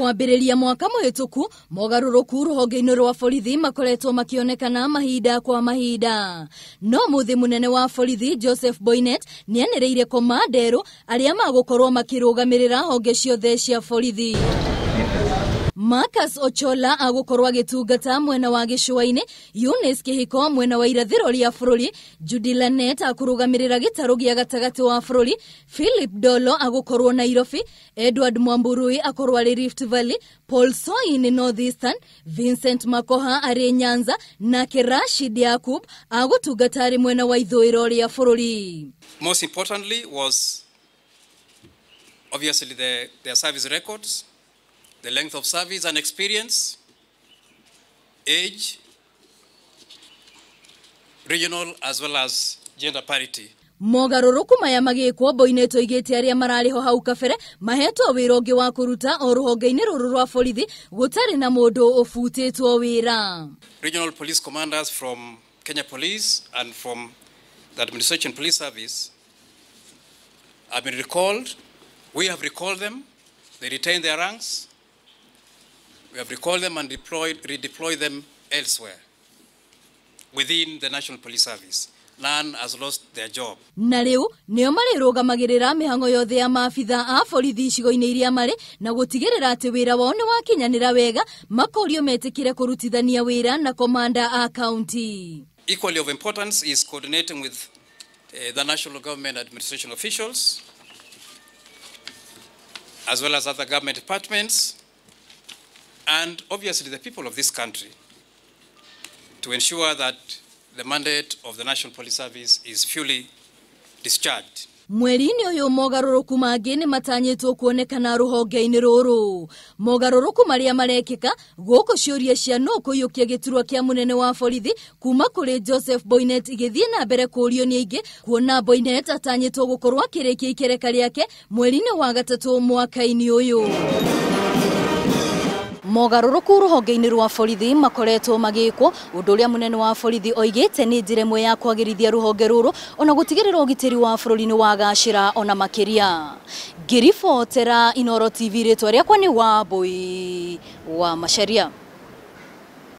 Kwambĩrĩria mwaka mũhĩtũku, mogarũrũku rũhonge-inĩ rwa borithi makoretwo makĩonekana mahinda kwa mahinda. No mũthĩ mũnene wa borithi Joseph Boinnet nĩanĩrĩire komanderũ arĩa magũkorwo makĩrũgamĩrĩra honge ciothe cia borithi. Marcus Ochola agũkorwo agĩtungata mwena wa gĩcũa-inĩ, Eunice Kĩhiko mwena wa irathĩro rĩa bũrũri, Judy Lanet akũrũgamĩrĩra gĩtarũ gĩa gatagatĩ wa bũrũri, Philip Dolo agũkorwo Nairobi, Edward Mwamburui akorwo arĩ Rift Valley, Paul Soin North Eastern, Vincent Makoha arĩ Nyanza, nake Rashid Yakub agũtungata arĩ mwena wa ithũĩro rĩa bũrũri. Most importantly was obviously their service records, the length of service and experience, age, regional as well as gender parity. Mogarũrũku maya magĩkwo Boinnet oigĩte arĩa mararĩho hau kabere mahetwo wĩra ũngĩ wa kũruta o rũhonge-inĩ rũrũ rwa borithi gũtarĩ na mũndũ ũbutĩtwo wĩra. Regional police commanders from Kenya Police and from the Administration Police Service have been recalled. We have recalled them. They retain their ranks. We have recalled them and redeployed them elsewhere within the National Police Service. None has lost their job. Na rĩu nĩo marĩrũgamagĩrĩra mĩhang'o yothe ya maabitha a borithi icigo-inĩ iria marĩ na gũtigĩrĩra atĩ wĩra wao nĩ wakinyanĩra wega, makorio metĩkĩre kũrutithania wĩra na komanda a kaunti. Equally of importance is coordinating with the national government administration officials as well as other government departments and obviously the people of this country to ensure that the mandate of the National Police Service is fully discharged. Mweri-inĩ ũyũ mogarũrũku mangĩ nĩ matanyĩtwo kuonekana rũhonge-inĩ rũrũ. Mogarũrũku marĩa marekĩka gũkũ ciũria cia nũ kũiyũkia gĩturwa kĩa mũnene wa borithi kuma kũrĩ Joseph Boinnet igĩthiĩ na mbere kũũrio nĩ aingĩ, kuona Boinnet atanyĩtwo gũkorwo akĩrĩkia ikereka rĩake mweri-inĩ wa gatatũ mwaka-inĩ ũyũ. Mogarũrũku rũhonge-inĩ rwa borithi makoretwo magĩkwo, ũndũ ũrĩa mũnene wa borithi oigĩte nĩ njĩra ĩmwe ya kwagĩrithia rũhonge rũrũ ona gũtigĩrĩra ũgitĩri wa bũrũri nĩ wagacĩra ona makĩria. Ngĩribotera Inooro TV, rĩtwa rĩakwa nĩ Wambui wa Macharia.